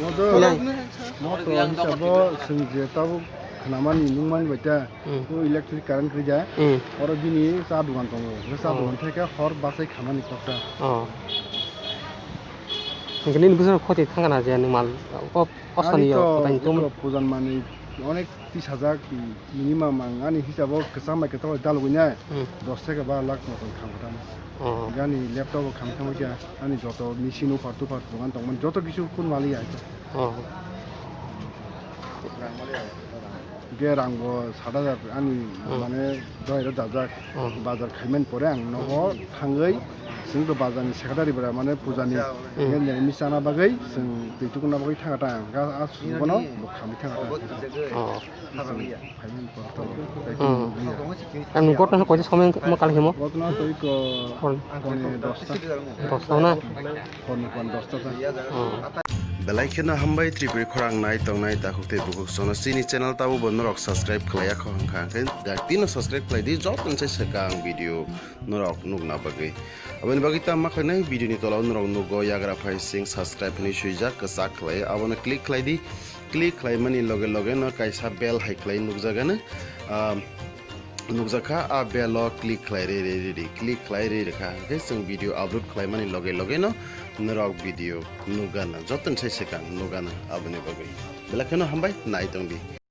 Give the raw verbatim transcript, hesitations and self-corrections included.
Modo, moto hisabo chwng je tabuk khnamani nungmani bai ta, hmm, o electric current kwrwi ja. Hmm. Oro bini cha dogan tongo. Cha, oh, dogan theke hor bachai khamani koksa. Oh. Hingke nini bwsano khoti thangkha na je nwng mal o, o ani sani to, o, o pujan manwi onek tis hajar minimum ang ani hisabo kwcham bai kwtal dalogwi nai, hmm, dos theke bar lakh moton kham kwtal. Oh. Ani laptop o kham thangwi kha, ani joto machine o phartu phartu dogan tongmani joto kisu kun mali ai. Oh. Hingke rang bo sat hajar ani, hmm, mane dohai rok dajak. Hmm. Bazar khaimani pore ang nogo thangwi chwng to bazar ni secretary bwra mane puja ni, hmm, hingke nini chana bagwi chwng twi tukuna bagwi thangkha ta ang. Ga a subono bo khamwi thangkha ta. Oh. Chwng khaimani pore to. Hmm. Ang gotno koise somoi ma kal himo? Gotno to iko hor, pone dosta. Dosta na? Horni pon dosta ta. Oh. Belai kheno hambai Tripuri khorang nai tongnai takhuk tei bukhuk sono chini channel tabo bo norok subscribe khlaiya kho hwnkha hwnkhe dakti no subscribe khlai di joto ni sai swkang video norok nukna bagwi. Aboni bagwi ta ma khlainai video ni tola o norok nugo yagra phai sing subscribe hinwi swijak kwchak khlai abono click khlai di click khlai mani loge loge no kaisa bell hai khlai nukjagano. Ah, nukjakha, a bell o click khlai rwi, rwi, rwi, rwi, click khlai rwi rwkha, hwnkhe chwng video upload khlaimani loge loge no norok video nukgana, joto ni sai swkang nukgana aboni bagwi. Belai kheno hambai, nai tongdi.